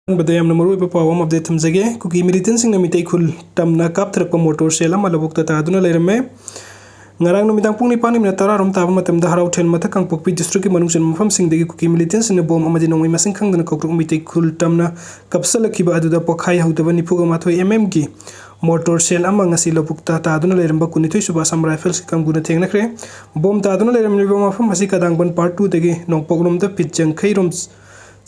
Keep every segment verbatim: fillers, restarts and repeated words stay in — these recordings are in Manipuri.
ꯑꯍꯥꯟꯕꯗ ꯌꯥꯝꯅ ꯃꯔꯨꯑꯣꯏꯕ ꯄꯥꯎ ꯑꯃ update ꯊꯝꯖꯒꯦ꯫ ꯀꯨꯀꯤ militantꯁꯤꯡꯅ ꯃꯤꯇꯩ ꯈꯨꯜ ꯇꯝꯅ ꯀꯥꯞꯊꯔꯛꯄ mortar shell ꯑꯃ ꯂꯧꯕꯨꯛꯇ ꯇꯥꯗꯨꯅ ꯂꯩꯔꯝꯃꯦ꯫ ꯉꯔꯥꯡ ꯅꯨꯃꯤꯗꯥꯡ ꯄꯨꯡ ꯅꯤꯄꯥꯟꯒꯤ minute ꯇꯔꯥꯔꯣꯝ ꯇꯥꯕ ꯃꯇꯝꯗ ꯍꯔꯥꯎꯊꯦꯜ ꯃꯊꯛ ꯀꯥꯡꯄꯣꯛꯄꯤ districtꯀꯤ ꯃꯅꯨꯡ ꯆꯟꯕ ꯃꯐꯝꯁꯤꯡꯗꯒꯤ ꯀꯨꯀꯤ militantꯁꯤꯡꯅ bomb ꯑꯃꯗꯤ ꯅꯣꯡꯃꯩ ꯃꯁꯤꯡ ꯈꯪꯗꯅ ꯀꯧꯇ꯭ꯔꯨꯛ ꯃꯤꯇꯩ ꯈꯨꯜ ꯇꯝꯅ ꯀꯥꯞꯁꯤꯜꯂꯛꯈꯤꯕ ꯑꯗꯨꯗ ꯄꯣꯈꯥꯏ ꯍꯧꯗꯕ ꯅꯤꯐꯨꯒ ꯃꯥꯊꯣꯏ MM ꯒꯤ mortar shell ꯑꯃ ꯉꯁꯤ ꯂꯧꯕꯨꯛꯇ ꯇꯥꯗꯨꯅ ꯂꯩꯔꯝꯕ ꯀꯨꯟꯅꯤꯊꯣꯏ ꯁꯨꯕ Assam Riflesꯀꯤ ꯀꯥꯡꯕꯨꯅ ꯊꯦꯡꯅꯈ꯭ꯔꯦ꯫ Bomb ꯇꯥꯗꯨꯅ ꯂꯩꯔꯝꯂꯤꯕ ꯃꯐꯝ ꯑꯁꯤ ꯀꯗꯥꯡꯕꯟ Part twoꯗꯒꯤ ꯅꯣꯡꯄꯣꯛꯂꯣꯝꯗ feet ꯌꯥꯡꯈꯩꯔꯣꯝ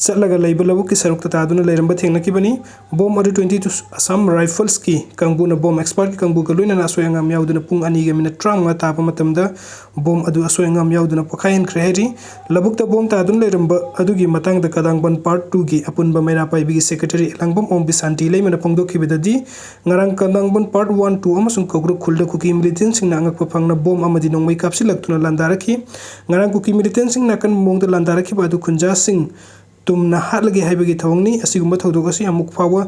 ꯆꯠꯂꯒ ꯂꯩꯕ ꯂꯧꯕꯨꯛꯀꯤ ꯁꯔꯨꯛꯇ ꯇꯥꯗꯨꯅ ꯂꯩꯔꯝꯕ ꯊꯦꯡꯅꯈꯤꯕꯅꯤ꯫ Bomb ꯑꯗꯨ twenty-two Assam Riflesꯀꯤ ꯀꯥꯡꯕꯨꯅ bomb expertꯀꯤ ꯀꯥꯡꯕꯨꯒ ꯂꯣꯏꯅꯅ ꯑꯁꯣꯏ ꯑꯉꯥꯝ ꯌꯥꯎꯗꯅ ꯄꯨꯡ ꯑꯅꯤꯒ minute ꯇꯔꯥꯃꯉꯥ ꯇꯥꯕ ꯃꯇꯝꯗ bomb ꯑꯗꯨ ꯑꯁꯣꯏ ꯑꯉꯥꯝ ꯌꯥꯎꯗꯅ ꯄꯣꯈꯥꯏꯍꯟꯈ꯭ꯔꯦ ꯍꯥꯏꯔꯤ꯫ ꯂꯧꯕꯨꯛꯇ bomb ꯇꯥꯗꯨꯅ ꯂꯩꯔꯝꯕ ꯑꯗꯨꯒꯤ ꯃꯇꯥꯡꯗ ꯀꯗꯥꯡꯕꯟ Part twoꯒꯤ ꯑꯄꯨꯟꯕ ꯃꯩꯔꯥ ꯄꯥꯏꯕꯤꯒꯤ secretary ꯑꯦꯂꯥꯡꯕꯝ ꯑꯣꯝ ꯕꯤꯁꯥꯟꯇꯤ ꯂꯩꯃꯅ ꯐꯣꯡꯗꯣꯛꯈꯤꯕꯗꯗꯤ, ꯉꯔꯥꯡ ꯀꯗꯥꯡꯕꯟ Part one, two ꯑꯃꯁꯨꯡ ꯀꯧꯒ꯭ꯔꯨꯛ ꯈꯨꯜꯗ ꯀꯨꯀꯤ militantꯁꯤꯡꯅ ꯑꯉꯛꯄ ꯐꯪꯅ bomb ꯑꯃꯗꯤ ꯅꯣꯡꯃꯩ ꯀꯥꯞꯁꯤꯜꯂꯛꯇꯨꯅ ꯂꯥꯟꯗꯥꯔꯛꯈꯤ꯫ ꯉꯔꯥꯡ ꯀꯨꯀꯤ militantꯁꯤꯡ ꯅꯥꯀꯟ ꯃꯑꯣꯡꯗ ꯂꯥꯟꯗꯥꯔꯛꯈꯤꯕ ꯑꯗꯨ ꯈꯨꯟꯖꯥꯁꯤꯡ ꯇꯨꯝꯅ ꯍꯥꯠꯂꯒꯦ ꯍꯥꯏꯕꯒꯤ ꯊꯧꯑꯣꯡꯅꯤ꯫ ꯑꯁꯤꯒꯨꯝꯕ ꯊꯧꯗꯣꯛ ꯑꯁꯤ ꯑꯃꯨꯛ ꯐꯥꯎꯕ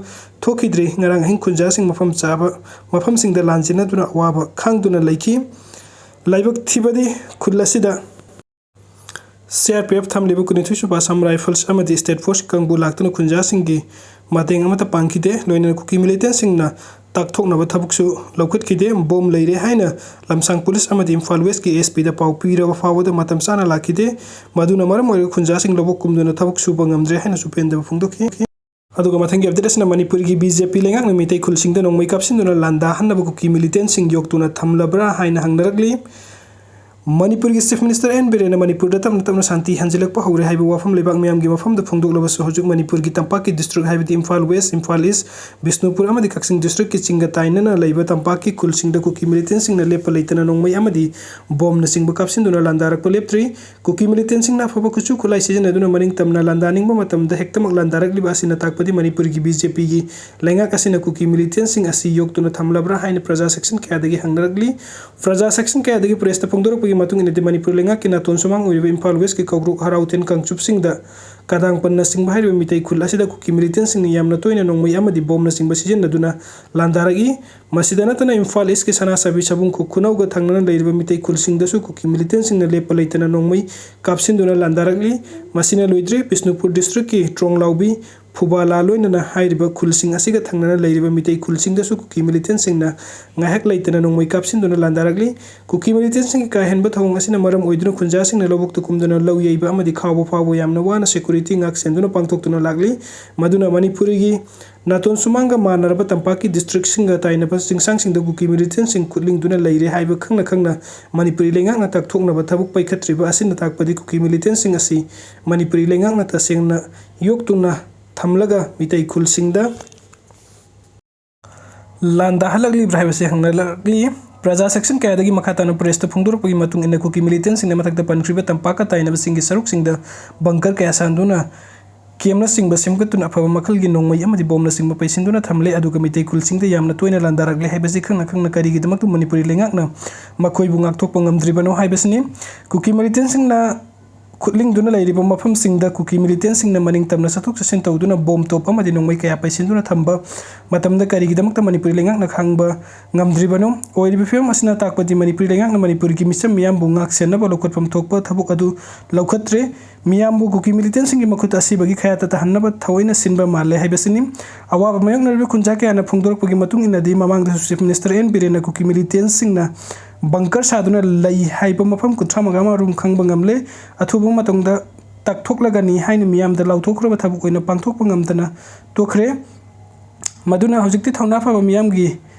ꯊꯣꯛꯈꯤꯗ꯭ꯔꯤ꯫ ꯉꯔꯥꯡ ꯑꯍꯤꯡ ꯈꯨꯟꯖꯥꯁꯤꯡ ꯃꯐꯝ ꯆꯥꯕ ꯃꯐꯝꯁꯤꯡꯗ ꯂꯥꯟꯖꯦꯟꯅꯗꯨꯅ ꯑꯋꯥꯕ ꯈꯥꯡꯗꯨꯅ ꯂꯩꯈꯤ꯫ ꯂꯥꯏꯕꯛ ꯊꯤꯕꯗꯤ ꯈꯨꯜ ꯑꯁꯤꯗ CRPF ꯊꯝꯂꯤꯕ ꯀꯨꯟꯅꯤꯊꯣꯏ ꯁꯨꯕ Assam Rifles ꯑꯃꯗꯤ state force ꯀꯥꯡꯕꯨ ꯂꯥꯛꯇꯨꯅ ꯈꯨꯟꯖꯥꯁꯤꯡꯒꯤ ꯃꯇꯦꯡ ꯑꯃꯠꯇ ꯄꯥꯡꯈꯤꯗꯦ꯫ ꯂꯣꯏꯅꯅ ꯀꯨꯀꯤ militantꯁꯤꯡꯅ ꯇꯥꯛꯊꯣꯛꯅꯕ ꯊꯕꯛꯁꯨ ꯂꯧꯈꯠꯈꯤꯗꯦ꯫ Bomb ꯂꯩꯔꯦ ꯍꯥꯏꯅ ꯂꯝꯁꯥꯡ police ꯑꯃꯗꯤ ꯏꯝꯐꯥꯜ Westꯀꯤ SP ꯗ ꯄꯥꯎ ꯄꯤꯔꯕ ꯐꯥꯎꯕꯗ ꯃꯇꯝ ꯆꯥꯅ ꯂꯥꯛꯈꯤꯗꯦ꯫ ꯃꯗꯨꯅ ꯃꯔꯝ ꯑꯣꯏꯔꯒ ꯈꯨꯟꯖꯥꯁꯤꯡ ꯂꯧꯕꯨꯛ ꯀꯨꯝꯗꯨꯅ ꯊꯕꯛ ꯁꯨꯕ ꯉꯝꯗ꯭ꯔꯦ ꯍꯥꯏꯅꯁꯨ ꯄꯦꯟꯗꯕ ꯐꯣꯡꯗꯣꯛꯈꯤ꯫ ꯑꯗꯨꯒ ꯃꯊꯪꯒꯤ update ꯑꯁꯤꯅ ꯃꯅꯤꯄꯨꯔꯒꯤ BJP ꯂꯩꯉꯥꯛꯅ ꯃꯤꯇꯩ ꯈꯨꯜꯁꯤꯡꯗ ꯅꯣꯡꯃꯩ ꯀꯥꯞꯁꯤꯟꯗꯨꯅ ꯂꯥꯟꯗꯥꯍꯟꯅꯕ ꯀꯨꯀꯤ militantꯁꯤꯡ ꯌꯣꯛꯇꯨꯅ ꯊꯝꯂꯕ꯭ꯔꯥ ꯍꯥꯏꯅ ꯍꯪꯅꯔꯛꯂꯤ꯫ ꯃꯅꯤꯄꯨꯔꯒꯤ Chief Minister N ꯕꯤꯔꯦꯟꯅ ꯃꯅꯤꯄꯨꯔꯗ ꯇꯞꯅ ꯇꯞꯅ ꯁꯥꯟꯇꯤ ꯍꯟꯖꯤꯜꯂꯛꯄ ꯍꯧꯔꯦ ꯍꯥꯏꯕ ꯋꯥꯐꯝ ꯂꯩꯕꯥꯛ ꯃꯤꯌꯥꯝꯒꯤ ꯃꯐꯝꯗ ꯐꯣꯡꯗꯣꯛꯂꯕꯁꯨ, ꯍꯧꯖꯤꯛ ꯃꯅꯤꯄꯨꯔꯒꯤ ꯇꯝꯄꯥꯛꯀꯤ district ꯍꯥꯏꯕꯗꯤ ꯏꯝꯐꯥꯜ West, ꯏꯝꯐꯥꯜ East, ꯕꯤꯁꯅꯨꯄꯨꯔ ꯑꯃꯗꯤ ꯀꯛꯆꯤꯡ districtꯀꯤ ꯆꯤꯡꯒ ꯇꯥꯏꯅꯅ ꯂꯩꯕ ꯇꯝꯄꯥꯛꯀꯤ ꯈꯨꯜꯁꯤꯡꯗ ꯀꯨꯀꯤ militantꯁꯤꯡꯅ ꯂꯦꯞꯄ ꯂꯩꯇꯅ ꯅꯣꯡꯃꯩ ꯑꯃꯗꯤ bombꯅꯆꯤꯡꯕ ꯀꯥꯞꯁꯤꯟꯗꯨꯅ ꯂꯥꯟꯗꯥꯔꯛꯄ ꯂꯦꯞꯇ꯭ꯔꯤ꯫ ꯀꯨꯀꯤ militantꯁꯤꯡꯅ ꯑꯐꯕ ꯈꯨꯠꯁꯨ ꯈꯨꯠꯂꯥꯏ ꯁꯤꯖꯤꯟꯅꯗꯨꯅ ꯃꯅꯤꯡ ꯇꯝꯅ ꯂꯥꯟꯗꯥꯅꯤꯡꯕ ꯃꯇꯝꯗ ꯍꯦꯛꯇꯃꯛ ꯂꯥꯟꯗꯥꯔꯛꯂꯤꯕ ꯑꯁꯤꯅ ꯇꯥꯛꯄꯗꯤ ꯃꯅꯤꯄꯨꯔꯒꯤ BJPꯒꯤ ꯂꯩꯉꯥꯛ ꯑꯁꯤꯅ ꯀꯨꯀꯤ militantꯁꯤꯡ ꯑꯁꯤ ꯌꯣꯛꯇꯨꯅ ꯊꯝꯂꯕ꯭ꯔꯥ ꯍꯥꯏꯅ ꯄ꯭ꯔꯖꯥ section ꯀꯌꯥꯗꯒꯤ ꯍꯪꯅꯔꯛꯂꯤ꯫ ꯄ꯭ꯔꯖꯥ section ꯀꯌꯥꯗꯒꯤ pressꯇ ꯐꯣꯡꯗꯣꯔꯛꯄꯒꯤ ꯃꯇꯨꯡ ꯏꯟꯅꯗꯤ, ꯃꯅꯤꯄꯨꯔ ꯂꯩꯉꯥꯛꯀꯤ ꯅꯥꯇꯣꯟ ꯁꯨꯃꯥꯡ ꯑꯣꯏꯔꯤꯕ ꯏꯝꯐꯥꯜ Westꯀꯤ ꯀꯧꯕ꯭ꯔꯨꯛ, ꯍꯔꯥꯎꯊꯦꯟ, ꯀꯥꯡꯆꯨꯞꯁꯤꯡꯗ ꯀꯗꯥꯡꯄꯟꯅꯆꯤꯡꯕ ꯍꯥꯏꯔꯤꯕ ꯃꯤꯇꯩ ꯈꯨꯜ ꯑꯁꯤꯗ ꯀꯨꯀꯤ ꯃꯤꯂꯤꯇꯦꯟꯁꯤꯡꯅ ꯌꯥꯝꯅ ꯇꯣꯏꯅ ꯅꯣꯡꯃꯩ ꯑꯃꯗꯤ ꯕꯣꯝꯅꯆꯤꯡꯕ ꯁꯤꯖꯤꯟꯅꯗꯨꯅ ꯂꯥꯟꯗꯥꯔꯛꯏ꯫ ꯃꯁꯤꯗ ꯅꯠꯇꯅ ꯏꯝꯐꯥꯜ ꯏꯁꯀꯤ ꯁꯅꯥꯁꯥꯕꯤ ꯁꯕꯨꯡ ꯈꯨ-, ꯈꯨꯅꯧꯒ ꯊꯪꯅꯅ ꯂꯩꯔꯤꯕ ꯃꯤꯇꯩ ꯈꯨꯜꯁꯤꯡꯗꯁꯨ ꯀꯨꯀꯤ ꯃꯤꯂꯤꯇꯦꯟꯁꯤꯡꯅ ꯂꯦꯞꯄ ꯂꯩꯇꯅ ꯅꯣꯡꯃꯩ ꯀꯥꯞꯁꯤꯟꯗꯨꯅ ꯂꯥꯟꯗꯥꯔꯛꯂꯤ꯫ ꯃꯁꯤꯅ ꯂꯣꯏꯗ꯭ꯔꯤ꯫ ꯕꯤꯁꯅꯨꯄꯨꯔ ꯗꯤꯁꯇ꯭ꯔꯤꯛꯀꯤ ꯇ꯭ꯔꯣꯡꯂꯥꯎꯕꯤ, ꯐꯨꯕꯥꯂꯥ ꯂꯣꯏꯅꯅ ꯍꯥꯏꯔꯤꯕ ꯈꯨꯜꯁꯤꯡ ꯑꯁꯤꯒ ꯊꯪꯅꯅ ꯂꯩꯔꯤꯕ ꯃꯤꯇꯩ ꯈꯨꯜꯁꯤꯡꯗꯁꯨ ꯀꯨꯀꯤ ꯃꯤꯂꯤꯇꯦꯟꯁꯤꯡꯅ ꯉꯥꯏꯍꯥꯛ ꯂꯩꯇꯅ ꯅꯣꯡꯃꯩ ꯀꯥꯞꯁꯤꯟꯗꯨꯅ ꯂꯥꯟꯗꯥꯔꯛꯂꯤ꯫ ꯀꯨꯀꯤ ꯃꯤꯂꯤꯇꯦꯟꯁꯤꯡꯒꯤ ꯀꯥ ꯍꯦꯟꯕ ꯊꯧꯑꯣꯡ ꯑꯁꯤꯅ ꯃꯔꯝ ꯑꯣꯏꯗꯨꯅ ꯈꯨꯟꯖꯥꯁꯤꯡꯅ ꯂꯧꯕꯨꯛꯇ ꯀꯨꯝꯗꯨꯅ ꯂꯧ ꯌꯩꯕ ꯑꯃꯗꯤ ꯈꯥꯎꯕ ꯐꯥꯎꯕ ꯌꯥꯝꯅ ꯋꯥꯅ ꯁꯦꯀ꯭ꯌꯨꯔꯤꯇꯤ ꯉꯥꯛ ꯁꯦꯟꯗꯨꯅ ꯄꯥꯡꯊꯣꯛꯇꯨꯅ ꯂꯥꯛꯂꯤ꯫ ꯃꯗꯨꯅ ꯃꯅꯤꯄꯨꯔꯤꯒꯤ ꯅꯥꯇꯣꯟ ꯁꯨꯃꯥꯡꯒ ꯃꯥꯟꯅꯔꯕ ꯇꯝꯄꯥꯛꯀꯤ ꯗꯤꯁꯇ꯭ꯔꯤꯛꯁꯤꯡꯒ ꯇꯥꯏꯅꯕ ꯆꯤꯡꯁꯥꯡꯁꯤꯡꯗ ꯀꯨꯀꯤ ꯃꯤꯂꯤꯇꯦꯟꯁꯤꯡ ꯈꯨꯠꯂꯤꯡꯗꯨꯅ ꯂꯩꯔꯦ ꯍꯥꯏꯕ ꯈꯪꯅ ꯈꯪꯅ ꯃꯅꯤꯄꯨꯔꯤ ꯂꯩꯉꯥꯛꯅ ꯇꯥꯛꯊꯣꯛꯅꯕ ꯊꯕꯛ ꯄꯥꯏꯈꯠꯇ꯭ꯔꯤꯕ ꯑꯁꯤꯅ ꯇꯥꯛꯄꯗꯤ ꯀꯨꯀꯤ ꯃꯤꯂꯤꯇꯦꯟꯁꯤꯡ ꯑꯁꯤ ꯃꯅꯤꯄꯨꯔꯤ ꯂꯩꯉꯥꯛꯅ ꯇꯁꯦꯡꯅ ꯌꯣꯛꯇꯨꯅ ꯊꯝꯂꯒ ꯃꯤꯇꯩ ꯈꯨꯜꯁꯤꯡꯗ ꯂꯥꯟꯗꯥꯍꯜꯂꯛꯂꯤꯕ꯭ꯔꯥ ꯍꯥꯏꯕꯁꯤ ꯍꯪꯅꯔꯛꯂꯤ꯫ ꯄ꯭ꯔꯖꯥ ꯁꯦꯛꯁꯟ ꯀꯌꯥꯗꯒꯤ ꯃꯈꯥ ꯇꯥꯅ ꯄ꯭ꯔꯦꯁꯇ ꯐꯣꯡꯗꯣꯔꯛꯄꯒꯤ ꯃꯇꯨꯡ ꯏꯟꯅ ꯀꯨꯀꯤ ꯃꯤꯂꯤꯇꯦꯟꯁꯤꯡꯅ ꯃꯊꯛꯇ ꯄꯟꯈ꯭ꯔꯤꯕ ꯇꯝꯄꯥꯛꯀ ꯇꯥꯏꯅꯕꯁꯤꯡꯒꯤ ꯁꯔꯨꯛꯁꯤꯡꯗ ꯕꯪꯀꯔ ꯀꯌꯥ ꯁꯥꯟꯗꯨꯅ ꯀꯦꯝꯅꯆꯤꯡꯕ ꯁꯦꯝꯒꯠꯇꯨꯅ ꯑꯐꯕ ꯃꯈꯜꯒꯤ ꯅꯣꯡꯃꯩ ꯑꯃꯗꯤ ꯕꯣꯝꯅꯆꯤꯡꯕ ꯄꯩꯁꯤꯟꯗꯨꯅ ꯊꯝꯂꯦ, ꯑꯗꯨꯒ ꯃꯤꯇꯩ ꯈꯨꯜꯁꯤꯡꯗ ꯌꯥꯝꯅ ꯇꯣꯏꯅ ꯂꯥꯟꯗꯥꯔꯛꯂꯦ ꯍꯥꯏꯕꯁꯤ ꯈꯪꯅ ꯈꯪꯅ ꯀꯔꯤꯒꯤꯗꯃꯛꯇ ꯃꯅꯤꯄꯨꯔꯤ ꯂꯩꯉꯥꯛꯅ ꯃꯈꯣꯏꯕꯨ ꯉꯥꯛꯊꯣꯛꯄ ꯉꯝꯗ꯭ꯔꯤꯕꯅꯣ ꯍꯥꯏꯕꯁꯤꯅꯤ꯫ ꯀꯨꯀꯤ ꯃꯤꯂꯤꯇꯦꯟꯁꯤꯡꯅ ꯈꯨꯠꯂꯤꯡꯗꯨꯅ ꯂꯩꯔꯤꯕ ꯃꯐꯝꯁꯤꯡꯗ ꯀꯨꯀꯤ ꯃꯤꯂꯤꯇꯦꯟꯁꯤꯡꯅ ꯃꯅꯤꯡ ꯇꯝꯅ ꯆꯠꯊꯣꯛ ꯆꯠꯁꯤꯟ ꯇꯧꯗꯨꯅ ꯕꯣꯝ ꯇꯣꯞ ꯑꯃꯗꯤ ꯅꯣꯡꯃꯩ ꯀꯌꯥ ꯄꯩꯁꯤꯟꯗꯨꯅ ꯊꯝꯕ ꯃꯇꯝꯗ ꯀꯔꯤꯒꯤꯗꯃꯛꯇ ꯃꯅꯤꯄꯨꯔꯤ ꯂꯩꯉꯥꯛꯅ ꯈꯪꯕ ꯉꯝꯗ꯭ꯔꯤꯕꯅꯣ? ꯑꯣꯏꯔꯤꯕ ꯐꯤꯕꯝ ꯑꯁꯤꯅ ꯇꯥꯛꯄꯗꯤ ꯃꯅꯤꯄꯨꯔꯤ ꯂꯩꯉꯥꯛꯅ ꯃꯅꯤꯄꯨꯔꯒꯤ ꯃꯤꯆꯝ ꯃꯤꯌꯥꯝꯕꯨ ꯉꯥꯛ ꯁꯦꯟꯅꯕ ꯂꯧꯈꯠꯐꯝ ꯊꯣꯛꯄ ꯊꯕꯛ ꯑꯗꯨ ꯂꯧꯈꯠꯇ꯭ꯔꯦ꯫ ꯃꯤꯌꯥꯝꯕꯨ ꯀꯨꯀꯤ ꯃꯤꯂꯤꯇꯦꯟꯁꯤꯡꯒꯤ ꯃꯈꯨꯠꯇ ꯑꯁꯤꯕꯒꯤ ꯈꯌꯥꯠꯇ ꯇꯥꯍꯟꯅꯕ ꯊꯑꯣꯏꯅ ꯁꯤꯟꯕ ꯃꯥꯜꯂꯦ ꯍꯥꯏꯕꯁꯤꯅꯤ꯫ ꯑꯋꯥꯕ ꯃꯥꯌꯣꯛꯅꯔꯤꯕ ꯈꯨꯟꯖꯥ ꯀꯌꯥꯅ ꯐꯣꯡꯗꯣꯔꯛꯄꯒꯤ ꯃꯇꯨꯡ ꯏꯟꯅꯗꯤ, ꯃꯃꯥꯡꯗꯁꯨ ꯆꯤꯐ ꯃꯤꯅꯤꯁꯇꯔ ꯑꯦꯟ ꯕꯤꯔꯦꯟꯅ ꯀꯨꯀꯤ ꯃꯤꯂꯤꯇꯦꯟꯁꯤꯡꯅ ꯕꯪꯀꯔ ꯁꯥꯗꯨꯅ ꯂꯩ ꯍꯥꯏꯕ ꯃꯐꯝ ꯀꯨꯟꯊ꯭ꯔꯥ ꯃꯉꯥ ꯃꯔꯨꯝ ꯈꯪꯕ ꯉꯝꯂꯦ꯫ ꯑꯊꯨꯕ ꯃꯇꯝꯗ ꯇꯥꯛꯊꯣꯛꯂꯒꯅꯤ ꯍꯥꯏꯅ ꯃꯤꯌꯥꯝꯗ ꯂꯥꯎꯊꯣꯛꯈ꯭ꯔꯕ ꯊꯕꯛ ꯑꯣꯏꯅ ꯄꯥꯡꯊꯣꯛꯄ ꯉꯝꯗꯅ ꯇꯣꯛꯈ꯭ꯔꯦ꯫ ꯃꯗꯨꯅ ꯍꯧꯖꯤꯛꯇꯤ ꯊꯧꯅꯥ ꯐꯕ ꯃꯤꯌꯥꯝꯒꯤ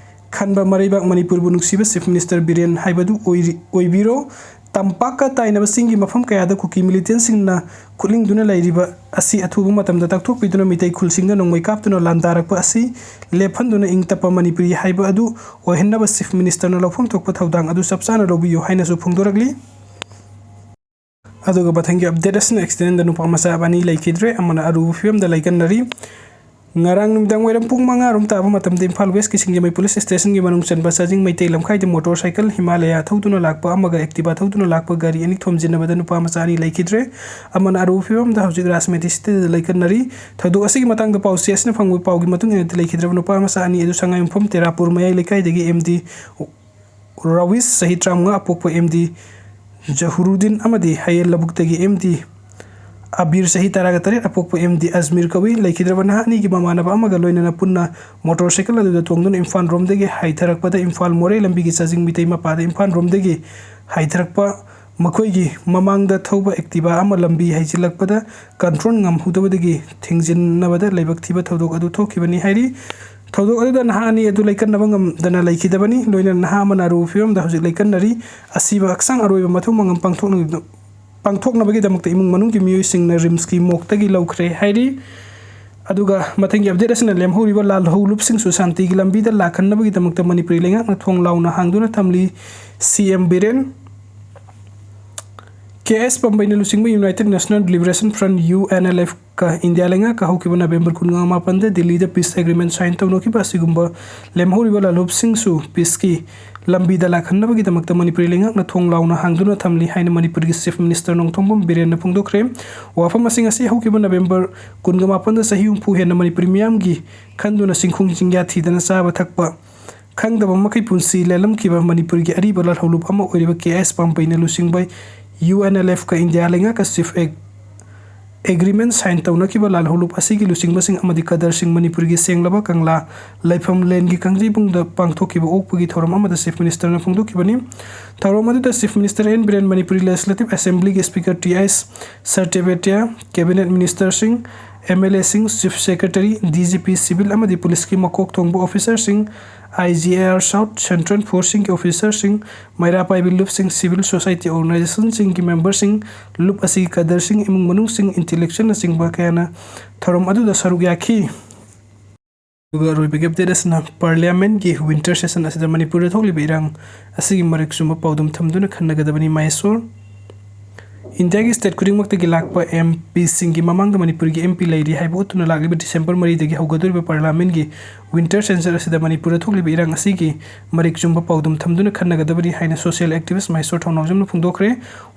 ꯈꯟꯕ ꯃꯔꯩꯕꯥꯛ ꯃꯅꯤꯄꯨꯔꯕꯨ ꯅꯨꯡꯁꯤꯕ ꯆꯤꯐ ꯃꯤꯅꯤꯁꯇꯔ ꯕꯤꯔꯦꯟ ꯍꯥꯏꯕꯗꯨ ꯑꯣꯏꯔꯤ-, ꯑꯣꯏꯕꯤꯔꯣ꯫ ꯇꯝꯄꯥꯛꯀ ꯇꯥꯏꯅꯕ ꯆꯤꯡꯒꯤ ꯃꯐꯝ ꯀꯌꯥꯗ ꯀꯨꯀꯤ ꯃꯤꯂꯤꯇꯦꯟꯁꯤꯡꯅ ꯈꯨꯠꯂꯤꯡꯗꯨꯅ ꯂꯩꯔꯤꯕ ꯑꯁꯤ ꯑꯊꯨꯕ ꯃꯇꯝꯗ ꯇꯥꯛꯊꯣꯛꯄꯤꯗꯨꯅ ꯃꯤꯇꯩ ꯈꯨꯜꯁꯤꯡꯗ ꯅꯣꯡꯃꯩ ꯀꯥꯞꯇꯨꯅ ꯂꯥꯟꯗꯥꯔꯛꯄ ꯑꯁꯤ ꯂꯦꯞꯍꯟꯗꯨꯅ ꯏꯪ ꯇꯞꯄ ꯃꯅꯤꯄꯨꯔꯤ ꯍꯥꯏꯕ ꯑꯗꯨ ꯑꯣꯏꯍꯟꯅꯕ ꯆꯤꯐ ꯃꯤꯅꯤꯁꯇꯔꯅ ꯂꯧꯐꯝ ꯊꯣꯛꯄ ꯊꯧꯗꯥꯡ ꯑꯗꯨ ꯆꯞ ꯆꯥꯅ ꯂꯧꯕꯤꯌꯨ ꯍꯥꯏꯅꯁꯨ ꯐꯣꯡꯗꯣꯔꯛꯂꯤ꯫ ꯑꯗꯨꯒ ꯃꯊꯪꯒꯤ ꯑꯞꯗꯦꯠ ꯑꯁꯤꯅ ꯑꯦꯛꯁꯤꯗꯦꯟꯗ ꯅꯨꯄꯥ ꯃꯆꯥ ꯑꯅꯤ ꯂꯩꯈꯤꯗ꯭ꯔꯦ, ꯑꯃꯅ ꯑꯔꯨꯕ ꯐꯤꯕꯝꯗ ꯂꯩꯀꯟꯅꯔꯤ꯫ ꯉꯔꯥꯡ ꯅꯨꯃꯤꯗꯥꯡ ꯋꯥꯏꯔꯝ ꯄꯨꯡ ꯃꯉꯥ ꯔꯣꯝ ꯇꯥꯕ ꯃꯇꯝꯗ ꯏꯝꯐꯥꯜ ꯋꯦꯁꯀꯤ ꯁꯤꯡꯖꯃꯩ ꯄꯨꯂꯤꯁ ꯁ꯭ꯇꯦꯁꯟꯒꯤ ꯃꯅꯨꯡ ꯆꯟꯕ ꯆꯥꯖꯤꯡ ꯃꯩꯇꯩ ꯂꯝꯈꯥꯏꯗ ꯃꯣꯇꯣꯔ ꯁꯥꯏꯀꯜ ꯍꯤꯃꯥꯂꯌꯥ ꯊꯧꯗꯨꯅ ꯂꯥꯛꯄ ꯑꯃꯒ ꯑꯦꯛꯇꯤꯚꯥ ꯊꯧꯗꯨꯅ ꯂꯥꯛꯄ ꯒꯥꯔꯤ ꯑꯅꯤ ꯊꯣꯝꯖꯤꯟꯅꯕꯗ ꯅꯨꯄꯥ ꯃꯆꯥ ꯑꯅꯤ ꯂꯩꯈꯤꯗ꯭ꯔꯦ꯫ ꯑꯃꯅ ꯑꯔꯨꯕ ꯐꯤꯕꯝꯗ ꯍꯧꯖꯤꯛ ꯔꯥꯖꯃꯦꯗꯤ ꯁꯤꯇꯤꯗ ꯂꯩꯈꯠꯅꯔꯤ꯫ ꯊꯧꯗꯣꯛ ꯑꯁꯤꯒꯤ ꯃꯇꯥꯡꯗ ꯄꯥꯎꯆꯦ ꯑꯁꯤꯅ ꯐꯪꯕ ꯄꯥꯎꯒꯤ ꯃꯇꯨꯡ ꯏꯟꯅꯗꯤ, ꯂꯩꯈꯤꯗ꯭ꯔꯕ ꯅꯨꯄꯥ ꯃꯆꯥ ꯑꯅꯤ ꯑꯗꯨ ꯁꯉꯥꯏꯌꯨꯝꯐꯝ ꯇꯦꯔꯥꯄꯨꯔ ꯃꯌꯥꯏ ꯂꯩꯀꯥꯏꯗꯒꯤ ꯑꯦꯝ ꯗꯤ ꯔꯥꯋꯤꯁ, ꯆꯍꯤ ꯇꯔꯥꯃꯉꯥ, ꯑꯄꯣꯛꯄ ꯑꯦꯝ ꯗꯤ ꯖꯍꯨꯔꯨꯗꯤꯟ ꯑꯃꯗꯤ ꯍꯌꯦꯜ ꯂꯧꯕꯨꯛꯇꯒꯤ ꯑꯦꯝ ꯗꯤ ꯑꯕꯤꯔ, ꯆꯍꯤ ꯇꯔꯥꯒ ꯇꯔꯦꯠ, ꯑꯄꯣꯛꯄ ꯑꯦꯝ ꯗꯤ ꯑꯖꯃꯤꯔ ꯀꯧꯏ꯫ ꯂꯩꯈꯤꯗ꯭ꯔꯕ ꯅꯍꯥ ꯑꯅꯤꯒꯤ ꯃꯃꯥꯟꯅꯕ ꯑꯃꯒ ꯂꯣꯏꯅꯅ ꯄꯨꯟꯅ ꯃꯣꯇꯣꯔ ꯁꯥꯏꯀꯜ ꯑꯗꯨꯗ ꯇꯣꯡꯗꯨꯅ ꯏꯝꯐꯥꯜ ꯔꯣꯝꯗꯒꯤ ꯍꯥꯏꯊꯔꯛꯄꯗ, ꯏꯝꯐꯥꯜ ꯃꯣꯔꯦ ꯂꯝꯕꯤꯒꯤ ꯆꯥꯖꯤꯡ ꯃꯤꯇꯩ ꯃꯄꯥꯗ ꯏꯝꯐꯥꯜ ꯔꯣꯝꯗꯒꯤ ꯍꯥꯏꯊꯔꯛꯄ ꯃꯈꯣꯏꯒꯤ ꯃꯃꯥꯡꯗ ꯊꯧꯕ ꯑꯦꯛꯇꯤꯚꯥ ꯑꯃ ꯂꯝꯕꯤ ꯍꯩꯖꯤꯜꯂꯛꯄꯗ ꯀꯟꯇ꯭ꯔꯣꯜ ꯉꯝꯍꯧꯗꯕꯗꯒꯤ ꯊꯦꯡꯖꯤꯟꯅꯕꯗ ꯂꯥꯏꯕꯛ ꯊꯤꯕ ꯊꯧꯗꯣꯛ ꯑꯗꯨ ꯊꯣꯛꯈꯤꯕꯅꯤ ꯍꯥꯏꯔꯤ꯫ ꯊꯧꯗꯣꯛ ꯑꯗꯨꯗ ꯅꯍꯥ ꯑꯅꯤ ꯑꯗꯨ ꯂꯩꯀꯠꯅꯕ ꯉꯝꯗꯅ ꯂꯩꯈꯤꯗꯕꯅꯤ꯫ ꯂꯣꯏꯅꯅ ꯅꯍꯥ ꯑꯃꯅ ꯑꯔꯨꯕ ꯐꯤꯕꯝꯗ ꯍꯧꯖꯤꯛ ꯂꯩꯀꯠꯅꯔꯤ꯫ ꯑꯁꯤꯕ ꯍꯛꯆꯥꯡ ꯑꯔꯣꯏꯕ ꯃꯊꯧ ꯃꯉꯝ ꯄꯥꯡꯊꯣꯛꯅ-, ꯄꯥꯡꯊꯣꯛꯅꯕꯒꯤꯗꯃꯛꯇ ꯏꯃꯨꯡ ꯃꯅꯨꯡꯒꯤ ꯃꯤꯑꯣꯏꯁꯤꯡꯅ ꯔꯤꯝꯁꯀꯤ ꯃꯣꯛꯇꯒꯤ ꯂꯧꯈ꯭ꯔꯦ ꯍꯥꯏꯔꯤ꯫ ꯑꯗꯨꯒ ꯃꯊꯪꯒꯤ ꯑꯞꯗꯦꯠ ꯑꯁꯤꯅ ꯂꯦꯝꯍꯧꯔꯤꯕ ꯂꯥꯜꯍꯧꯂꯨꯞꯁꯤꯡꯁꯨ ꯁꯥꯟꯇꯤꯒꯤ ꯂꯝꯕꯤꯗ ꯂꯥꯛꯍꯟꯅꯕꯒꯤꯗꯃꯛꯇ ꯃꯅꯤꯄꯨꯔꯤ ꯂꯩꯉꯥꯛꯅ ꯊꯣꯡ ꯂꯥꯎꯅ ꯍꯥꯡꯗꯨꯅ ꯊꯝꯂꯤ꯫ ꯁꯤ ꯑꯦꯝ ꯕꯤꯔꯦꯟ꯫ ꯀꯦ ꯑꯦꯁ ꯄꯥꯝꯕꯩꯅ ꯂꯨꯆꯤꯡꯕ United National Liberation Front, U N L F, ꯀ ꯏꯟꯗꯤꯌꯥ ꯂꯩꯉꯥꯛꯀ ꯍꯧꯈꯤꯕ ꯅꯕꯦꯝꯕꯔ ꯀꯨꯟꯃꯥꯄꯟꯗ ꯗꯤꯜꯂꯤꯗ peace agreement sign ꯇꯧꯅꯈꯤꯕ ꯑꯁꯤꯒꯨꯝꯕ ꯂꯦꯝꯍꯧꯔꯤꯕ ꯂꯥꯜꯍꯧꯂꯨꯞꯁꯤꯡꯁꯨ peaceꯀꯤ ꯂꯝꯕꯤꯗ ꯂꯥꯛꯍꯟꯅꯕꯒꯤꯗꯃꯛꯇ ꯃꯅꯤꯄꯨꯔꯤ ꯂꯩꯉꯥꯛꯅ ꯊꯣꯡ ꯂꯥꯎꯅ ꯍꯥꯡꯗꯨꯅ ꯊꯝꯂꯤ ꯍꯥꯏꯅ ꯃꯅꯤꯄꯨꯔꯒꯤ Chief Minister ꯅꯣꯡꯊꯣꯝꯕꯝ ꯕꯤꯔꯦꯟꯅ ꯐꯣꯡꯗꯣꯛꯈ꯭ꯔꯦ꯫ ꯋꯥꯐꯝ ꯑꯁꯤꯡ ꯑꯁꯤ ꯍꯧꯈꯤꯕ ꯅꯕꯦꯝꯕꯔ ꯀꯨꯟꯃꯥꯄꯟꯗ ꯆꯍꯤ ꯍꯨꯝꯐꯨ ꯍꯦꯟꯅ ꯃꯅꯤꯄꯨꯔꯤ ꯃꯤꯌꯥꯝꯒꯤ ꯈꯟꯗꯨꯅ ꯆꯤꯡꯈꯣꯡ ꯆꯤꯡꯌꯥ ꯊꯤꯗꯅ ꯆꯥꯕ ꯊꯛꯄ ꯈꯪꯗꯕ ꯃꯈꯩ ꯄꯨꯟꯁꯤ ꯂꯦꯜꯂꯝꯈꯤꯕ ꯃꯅꯤꯄꯨꯔꯒꯤ ꯑꯔꯤꯕ ꯂꯥꯜꯍꯧꯂꯨꯞ ꯑꯃ ꯑꯣꯏꯔꯤꯕ ꯀꯦ ꯑꯦꯁ ꯄꯥꯝꯕꯩꯅ ꯂꯨꯆꯤꯡꯕ ꯌꯨ ꯑꯦꯟ ꯑꯦꯜ ꯑꯦꯐꯀ ꯏꯟꯗꯤꯌꯥ ꯂꯩꯉꯥꯛꯀ chief ag-, agreement sign ꯇꯧꯅꯈꯤꯕ ꯂꯥꯜꯍꯧꯂꯨꯞ ꯑꯁꯤꯒꯤ ꯂꯨꯆꯤꯡꯕꯁꯤꯡ ꯑꯃꯗꯤ ꯀꯗꯔꯁꯤꯡ ꯃꯅꯤꯄꯨꯔꯒꯤ ꯁꯦꯡꯂꯕ ꯀꯪꯂꯥ ꯂꯩꯐꯝ ꯂꯦꯟꯒꯤ ꯀꯥꯡꯖꯩꯕꯨꯡꯗ ꯄꯥꯡꯊꯣꯛꯈꯤꯕ ꯑꯣꯛꯄꯒꯤ ꯊꯧꯔꯝ ꯑꯃꯗ Chief Ministerꯅ ꯐꯣꯡꯗꯣꯛꯈꯤꯕꯅꯤ꯫ ꯊꯧꯔꯝ ꯑꯗꯨꯗ Chief Minister N Biren, Manipuri Legislative Assemblyꯒꯤ Speaker T I Satyabrata, Cabinet Ministerꯁꯤꯡ, ꯑꯦꯝ ꯑꯦꯜ ꯑꯦꯁꯤꯡ, Chief Secretary, D G P, civil ꯑꯃꯗꯤ ꯄꯨꯂꯤꯁꯀꯤ ꯃꯀꯣꯛ ꯊꯣꯡꯕ officerꯁꯤꯡ, I G I R South, Central Forceꯁꯤꯡꯒꯤ officerꯁꯤꯡ, ꯃꯩꯔꯥ ꯄꯥꯏꯕꯤ ꯂꯨꯞꯁꯤꯡ, civil society organizationꯁꯤꯡꯒꯤ memberꯁꯤꯡ, ꯂꯨꯞ ꯑꯁꯤꯒꯤ ꯀꯗꯔꯁꯤꯡ, ꯏꯃꯨꯡ ꯃꯅꯨꯡꯁꯤꯡ, intellectualꯅꯆꯤꯡꯕ ꯀꯌꯥꯅ ꯊꯧꯔꯝ ꯑꯗꯨꯗ ꯁꯔꯨꯛ ꯌꯥꯈꯤ꯫ ꯑꯗꯨꯒ ꯑꯔꯣꯏꯕꯒꯤ update ꯑꯁꯤꯅ Parliamentꯀꯤ winter session ꯑꯁꯤꯗ ꯃꯅꯤꯄꯨꯔꯗ ꯊꯣꯛꯂꯤꯕ ꯏꯔꯥꯡ ꯑꯁꯤꯒꯤ ꯃꯔꯤꯛ ꯆꯨꯝꯕ ꯄꯥꯎꯗꯝ ꯊꯝꯗꯨꯅ ꯈꯟꯅꯒꯗꯕꯅꯤ꯫ ꯃꯍꯦꯁꯣꯔ꯫ ꯏꯟꯗꯤꯌꯥꯒꯤ ꯁ꯭ꯇꯦꯠ ꯈꯨꯗꯤꯡꯃꯛꯇꯒꯤ ꯂꯥꯛꯄ ꯑꯦꯝ ꯄꯤꯁꯤꯡꯒꯤ ꯃꯃꯥꯡꯗ ꯃꯅꯤꯄꯨꯔꯒꯤ ꯑꯦꯝ ꯄꯤ ꯂꯩꯔꯤ ꯍꯥꯏꯕ ꯎꯠꯇꯨꯅ ꯂꯥꯛꯂꯤꯕ ꯗꯤꯁꯦꯝꯕꯔ ꯃꯔꯤꯗꯒꯤ ꯍꯧꯒꯗꯧꯔꯤꯕ ꯄꯥꯔꯂꯥꯃꯦꯟꯒꯤ ꯋꯤꯟꯇꯔ ꯁꯦꯁꯟ ꯑꯁꯤꯗ ꯃꯅꯤꯄꯨꯔꯗ ꯊꯣꯛꯂꯤꯕ ꯏꯔꯥꯡ ꯑꯁꯤꯒꯤ ꯃꯔꯤꯛ ꯆꯨꯝꯕ ꯄꯥꯎꯗꯝ ꯊꯝꯗꯨꯅ ꯈꯟꯅꯒꯗꯕꯅꯤ ꯍꯥꯏꯅ ꯁꯣꯁꯤꯌꯦꯜ ꯑꯦꯛꯇꯤꯚꯤꯁ꯭ꯠ ꯃꯍꯦꯁꯣꯔ ꯊꯧꯅꯥꯎꯖꯝꯅ ꯐꯣꯡꯗꯣꯛꯈ꯭ꯔꯦ꯫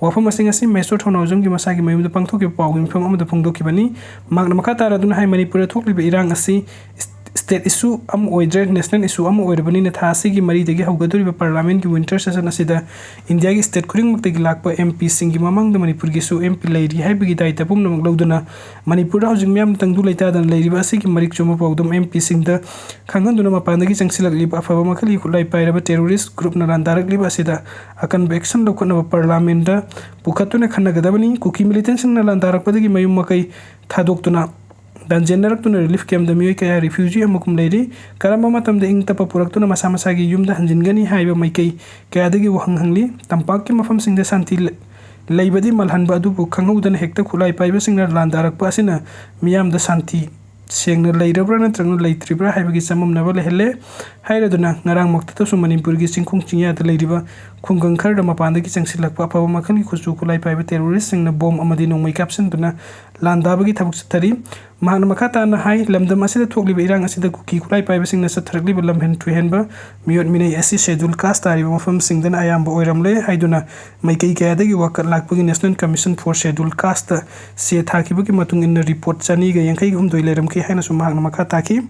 ꯋꯥꯐꯝ ꯑꯁꯤꯡ ꯑꯁꯤ ꯃꯍꯦꯁꯣꯔ ꯊꯧꯅꯥꯎꯖꯝꯒꯤ ꯃꯁꯥꯒꯤ ꯃꯌꯨꯝꯗ ꯄꯥꯡꯊꯣꯛꯈꯤꯕ ꯄꯥꯎꯒꯤ ꯃꯤꯐꯝ ꯑꯃꯗ ꯐꯣꯡꯗꯣꯛꯈꯤꯕꯅꯤ꯫ ꯃꯍꯥꯛꯅ ꯃꯈꯥ ꯇꯥꯔꯗꯨꯅ ꯍꯥꯏ, ꯃꯅꯤꯄꯨꯔꯗ ꯊꯣꯛꯂꯤꯕ ꯏꯔꯥꯡ ꯑꯁꯤ ꯁ꯭ꯇꯦꯠ ꯏꯁꯨ ꯑꯃ ꯑꯣꯏꯗ꯭ꯔꯦ, ꯅꯦꯁꯅꯦꯜ ꯏꯁꯨ ꯑꯃ ꯑꯣꯏꯔꯕꯅꯤꯅ ꯊꯥ ꯑꯁꯤꯒꯤ ꯃꯔꯤꯗꯒꯤ ꯍꯧꯒꯗꯧꯔꯤꯕ ꯄꯥꯔꯂꯥꯃꯦꯟꯒꯤ ꯋꯤꯟꯇꯔ ꯁꯦꯁꯟ ꯑꯁꯤꯗ ꯏꯟꯗꯤꯌꯥꯒꯤ ꯁ꯭ꯇꯦꯠ ꯈꯨꯗꯤꯡꯃꯛꯇꯒꯤ ꯂꯥꯛꯄ ꯑꯦꯝ ꯄꯤꯁꯤꯡꯒꯤ ꯃꯃꯥꯡꯗ ꯃꯅꯤꯄꯨꯔꯒꯤꯁꯨ ꯑꯦꯝ ꯄꯤ ꯂꯩꯔꯤ ꯍꯥꯏꯕꯒꯤ ꯗꯥꯏꯇ ꯄꯨꯝꯅꯃꯛ ꯂꯧꯗꯨꯅ ꯃꯅꯤꯄꯨꯔꯗ ꯍꯧꯖꯤꯛ ꯃꯤꯌꯥꯝꯅ ꯇꯪꯗꯨ ꯂꯩꯇꯥꯗꯅ ꯂꯩꯔꯤꯕ ꯑꯁꯤꯒꯤ ꯃꯔꯤꯛ ꯆꯨꯝꯕ ꯄꯥꯎꯗꯝ ꯑꯦꯝ ꯄꯤꯁꯤꯡꯗ ꯈꯪꯍꯟꯗꯨꯅ ꯃꯄꯥꯟꯗꯒꯤ ꯆꯪꯁꯤꯜꯂꯛꯂꯤꯕ ꯑꯐꯕ ꯃꯈꯜꯒꯤ ꯈꯨꯠꯂꯥꯏ ꯄꯥꯏꯔꯕ ꯇꯦꯔꯣꯔꯤꯁ꯭ꯠ ꯒ꯭ꯔꯨꯞꯅ ꯂꯥꯟꯗꯥꯔꯛꯂꯤꯕ ꯑꯁꯤꯗ ꯑꯀꯟꯕ ꯑꯦꯛꯁꯟ ꯂꯧꯈꯠꯅꯕ ꯄꯥꯔꯂꯥꯃꯦꯟꯗ ꯄꯨꯈꯠꯇꯨꯅ ꯈꯟꯅꯒꯗꯕꯅꯤ꯫ ꯀꯨꯀꯤ ꯃꯤꯂꯤꯇꯦꯟꯠꯁꯤꯡꯅ ꯂꯥꯟꯗꯥꯔꯛꯄꯗꯒꯤ ꯃꯌꯨꯝ ꯃꯀꯩ ꯊꯥꯗꯣꯛꯇꯨꯅ ꯗꯟꯖꯦꯟꯅꯔꯛꯇꯨꯅ ꯔꯤꯂꯤꯐ ꯀꯦꯝꯞꯇ ꯃꯤꯑꯣꯏ ꯀꯌꯥ ꯔꯤꯐ꯭ꯌꯨꯖꯤ ꯑꯃꯒꯨꯝ ꯂꯩꯔꯤ꯫ ꯀꯔꯝꯕ ꯃꯇꯝꯗ ꯏꯪ ꯇꯞꯄ ꯄꯨꯔꯛꯇꯨꯅ ꯃꯁꯥ ꯃꯁꯥꯒꯤ ꯌꯨꯝꯗ ꯍꯟꯖꯤꯟꯒꯅꯤ ꯍꯥꯏꯕ ꯃꯥꯏꯀꯩ ꯀꯌꯥꯗꯒꯤ ꯋꯥꯍꯪ ꯍꯪꯂꯤ꯫ ꯇꯝꯄꯥꯛꯀꯤ ꯃꯐꯝꯁꯤꯡꯗ ꯁꯥꯟꯇꯤ ꯂ-, ꯂꯩꯕꯗꯤ ꯃꯥꯜꯍꯟꯕ ꯑꯗꯨꯕꯨ ꯈꯪꯍꯧꯗꯅ ꯍꯦꯛꯇ ꯈꯨꯠꯂꯥꯏ ꯄꯥꯏꯕꯁꯤꯡꯅ ꯂꯥꯟꯗꯥꯔꯛꯄ ꯑꯁꯤꯅ ꯃꯤꯌꯥꯝꯗ ꯁꯥꯟꯇꯤ ꯁꯦꯡꯅ ꯂꯩꯔꯕ꯭ꯔꯥ ꯅꯠꯇ꯭ꯔꯒꯅ ꯂꯩꯇ꯭ꯔꯤꯕ꯭ꯔꯥ ꯍꯥꯏꯕꯒꯤ ꯆꯃꯝꯅꯕ ꯂꯩꯍꯜꯂꯦ꯫ ꯍꯥꯏꯔꯗꯨꯅ ꯉꯔꯥꯡꯃꯛꯇꯗꯁꯨ ꯃꯅꯤꯄꯨꯔꯒꯤ ꯆꯤꯡꯈꯣꯡ ꯆꯤꯡꯌꯥꯗ ꯂꯩꯔꯤꯕ ꯈꯨꯡꯒꯪ ꯈꯔꯗ ꯃꯄꯥꯟꯗꯒꯤ ꯆꯪꯁꯤꯜꯂꯛꯄ ꯑꯐꯕ ꯃꯈꯜꯒꯤ ꯈꯨꯠꯁꯨ ꯈꯨꯠꯂꯥꯏ ꯄꯥꯏꯕ ꯇꯦꯔꯣꯔꯤꯁ꯭ꯠꯁꯤꯡꯅ ꯕꯣꯝ ꯑꯃꯗꯤ ꯅꯣꯡꯃꯩ ꯀꯥꯞꯁꯤꯟꯗꯨꯅ ꯂꯥꯟꯗꯥꯕꯒꯤ ꯊꯕꯛ ꯆꯠꯊꯔꯤ꯫ ꯃꯍꯥꯛꯅ ꯃꯈꯥ ꯇꯥꯅ ꯍꯥꯏ, ꯂꯝꯗꯝ ꯑꯁꯤꯗ ꯊꯣꯛꯂꯤꯕ ꯏꯔꯥꯡ ꯑꯁꯤꯗ ꯀꯨꯀꯤ ꯈꯨꯠꯂꯥꯏ ꯄꯥꯏꯕꯁꯤꯡꯅ ꯆꯠꯊꯔꯛꯂꯤꯕ ꯂꯝꯍꯦꯟ ꯇꯨꯍꯦꯟꯕ ꯃꯤꯑꯣꯠ ꯃꯤꯅꯩ ꯑꯁꯤ ꯁꯦꯗꯨꯜ ꯀꯥꯁ꯭ꯠ ꯇꯥꯔꯤꯕ ꯃꯐꯝꯁꯤꯡꯗꯅ ꯑꯌꯥꯝꯕ ꯑꯣꯏꯔꯝꯂꯦ ꯍꯥꯏꯗꯨꯅ ꯃꯥꯏꯀꯩ ꯀꯌꯥꯗꯒꯤ ꯋꯥꯀꯠ ꯂꯥꯛꯄꯒꯤ National Commission for Scheduled Caste ꯆꯦ ꯊꯥꯈꯤꯕꯒꯤ ꯃꯇꯨꯡ ꯏꯟꯅ ꯔꯤꯄꯣꯔꯠ ꯆꯅꯤꯒ ꯌꯥꯡꯈꯩ ꯍꯨꯝꯗꯣꯏ ꯂꯩꯔꯝꯈꯤ ꯍꯥꯏꯅꯁꯨ ꯃꯍꯥꯛꯅ ꯃꯈꯥ ꯇꯥꯈꯤ꯫